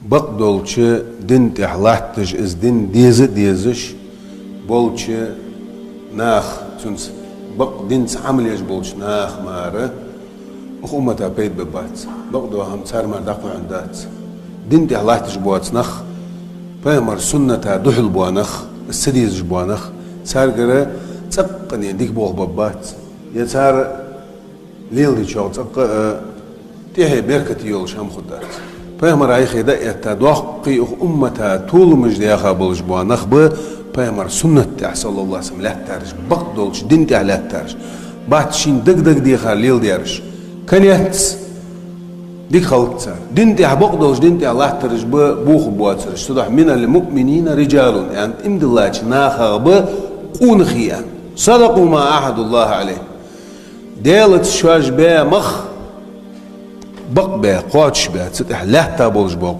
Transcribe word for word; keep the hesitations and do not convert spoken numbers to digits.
Бакъдолча дина тӀехьа латташ, из дин деза а дезаш болча наха, цунца бакъ динца Ӏамал еш болча наха мара укх уммата пайда бергбац. Бакъдола хӀама цар мара дӀакхоачаш дац. Дина тӀехьа латташ боаца нах, пайхамара сунната духьал бола нах, из ца дезаш бола нах, царгара цӀаккха а дика болх бергбац. Е цар леладечох цӀаккха а тӀехье беркате йолаш хӀама хургдац. Пайхамара хьехадаь а этта, доккхий укх уммата толамаш даьха болаш бола нах ба пайхамара суннат тӀехьа, саллаллахӀу Ӏалайхи ва саллам, лаьттараш, бакъдолча дина тӀехьа лаьттараш. Бац шийна дага-дага дехар леладераш. Конец. Дика хилац цар. Дина тӀехьа, бакъдолча дина тӀехьа латтараш ба бохабоацараш. Цудухьа «من المؤمنين رجال» аьнна, иман диллача нахах ба къонахий аьнна. «صدقوا ما عاهدوا الله عليه». Даьлаца шоаш баь мах бакъ баь, кхоачашбаь, цу тӀехьа лаьтта болаш бола